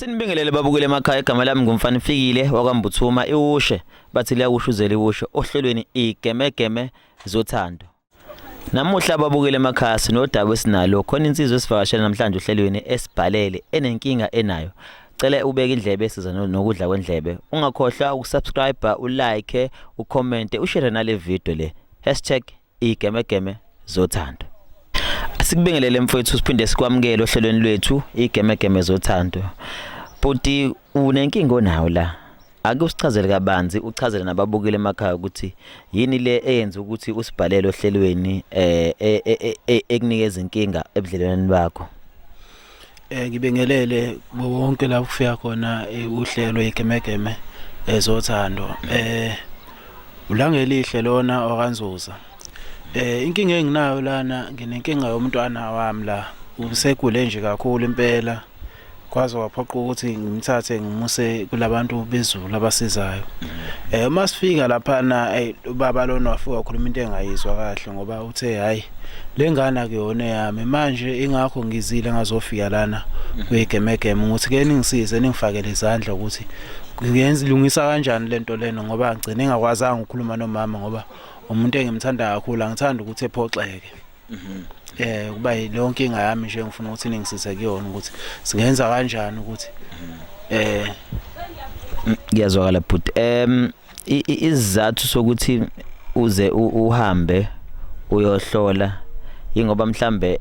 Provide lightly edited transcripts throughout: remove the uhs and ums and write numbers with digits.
Sinibingelele babukele emakhaya, igama lami nguMfanifikile wakwaMbuthuma iwushe, bathi liyakushuzela iwushe ohlelweni igemegeme zothando. Namuhla babukele emakhaya sinodaba esinalo, khona insizwa esivakashela namhlanje ohlelweni esibhalele enenkinga enayo. Cela ubeke indlebe siza nokudla kwendlebe. Ungakhohlwa ukusubscribe, ulike, ucomment, ushare nale video le. #igemegeme zothando. Asikubingelele mfowethu, siphinde sikwamukele ohlelweni lwethu igemegeme zothando. Bhuti, unenkinga onayo la. Ake usichazele kabanzi, uchazele nababukeli emakhaya ukuthi yini le eyenza ukuthi usibhalele ohlelweni ekunikeza inkinga ebudlelwaneni bakho. Ngibingelele wonke la kufika khona uhlelo igemegeme ezothando. Ulangelihle lona okaNzuza. Inkinga enginayo lana, nginenkinga yomntwana wami la. Usegule nje kakhulu impela. Kwaze kwaphoqa ukuthi ngimthathe ngimuse kulabantu bezulu abasizayo. Uma sifika laphana, ey, ubaba lona wafika wakhuluma into engayizwa kahle ngoba uthe hayi, le ngane akuyona eyami. Manje ingakho ngizile ngazofika lana kwigemegeme ukuthi ke ningisize ningifakele izandla ukuthi ngiyenza ilungisa kanjani lento lena, ngoba ngigcine ngingakwazanga ukukhuluma nomama ngoba umuntu engimthanda kakhulu, angithandi ukuthi ephoxeke. Kuba yileyo nkinga yami nje ngifuna ukuthi ningisize kuyona ukuthi singenza kanjani ukuthi Kuyazwakala bhuti. Isizathu sokuthi uze uhambe uyohlola ingoba mhlambe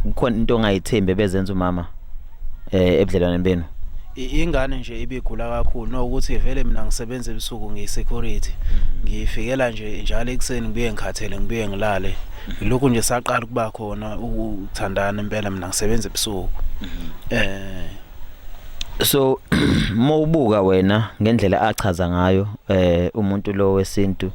kukhona into ongayithembi ebezenza umama ebudlelwaneni benu. Ingane nje ibigula kakhulu, nokuthi vele mina ngisebenza ebusuku, ngiyi-security, ngifikela nje njalo ekuseni, ngibuye ngikhathele, ngibuye ngilale. Lokhu nje saqala ukuba khona ukuthandana impela, mina ngisebenza ebusuku. So mawubuka wena ngendlela achaza ngayo umuntu lo wesintu,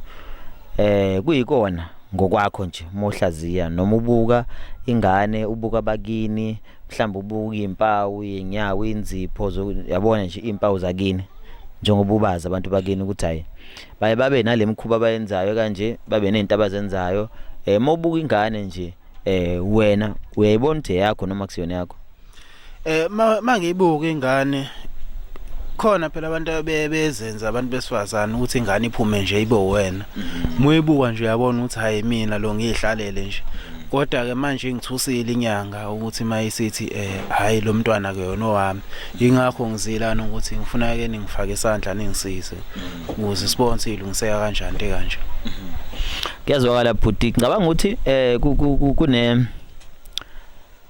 kuyikona ngokwakho nje mohlaziya noma ubuka ingane, ubuka bakini, mhlawumbe ubuka izimpawu, inyawo, inzipho, yabona nje izimpawu zakini njengoba ubazi abantu bakini ukuthi hayi baye babe nalemikhuba abayenzayo kanje, babe nezinto abazenzayo. Mawubuka ingane nje, wena uyayibona ukuthi eyakho noma kusiyona yakho? Mangiyibuka ingane, khona phela abantu abebezenza abantu besifazane ukuthi ingane iphume nje ibe wena. Muyibuka nje uyabona ukuthi hayi, mina lo ngihlalele nje. Kodwa ke manje ingithusile inyanga ukuthi mayisithi hayi, lo mntwana ke yona owami. Ingakho ngizilana ukuthi ngifuna ke ningifake isandla ningisize ukuze sibone ukuthi ilungiseka kanjani into kanje. Kuyazwakala bhuti, ngicabanga ukuthi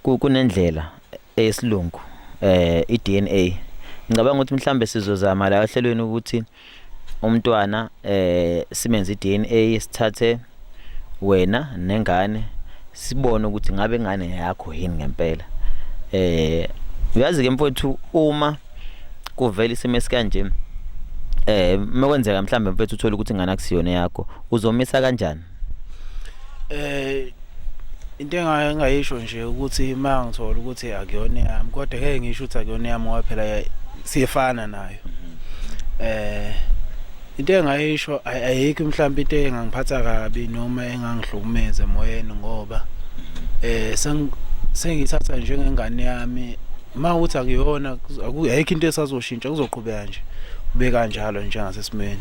kunendlela eyesilungu, iDNA. Ngicabanga ukuthi mhlambe sizozama la ohlelweni ukuthi umntwana simenze iDNA, sithathe wena nengane sibone ukuthi ngabe ingane yakho yini ngempela. Uyazi ke mfowethu, uma kuvela isimo esikanje, mekwenzeka mhlambe mfethu uthola ukuthi ingane akusiyona yakho, uzomisa kanjani? Into engayisho nje ukuthi mangithola ukuthi akuyona yami, kodwa ngeke ngisho ukuthi akuyona yami ngoba phela siyefana nayo. Into engayisho, ayikho mhlawumbe into engangiphatha kabi noma engangihlukumeza emoyeni ngoba sengithatha njengengane yami. Mawukuthi akuyona, ayikho into esazoshintsha, kuzoqhubeka nje kube kanjalo njengasesimeni.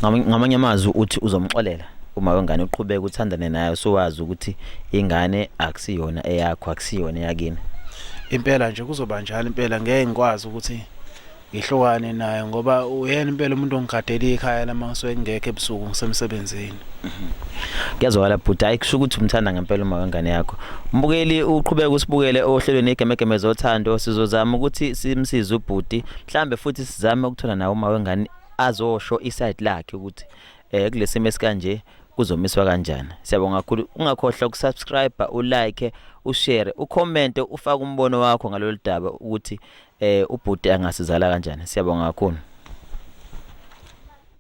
Ngamanye amazwi uthi uzomxolela uma wengane, uqhubeka uthandane naye usuwazi ukuthi ingane akusiyona eyakho, akusiyona eyakini? Impela nje kuzoba njalo impela, ngeke ngikwazi ukuthi ngihlukane naye ngoba uyena impela umuntu ongigadela ikhaya lama ngisuke ngingekho ebusuku ngisemsebenzini. Kuyazwakala bhuti, hayi, kusho ukuthi umthanda ngempela uma wengane yakho. Mbukeli, uqhubeka usibukele ohlelweni igemegeme zothando, sizozama ukuthi simsize ubhuti, mhlambe futhi sizame ukuthola nawo uma wengane azosho iside lakhe ukuthi kulesimo esikanje kuzomiswa kanjani. Siyabonga kakhulu. Ungakhohlwa ukusubscribe, ulike, ushare, ucomment, ufake umbono wakho ngalolu daba ukuthi ubhuti angasizala kanjani. Siyabonga kakhulu.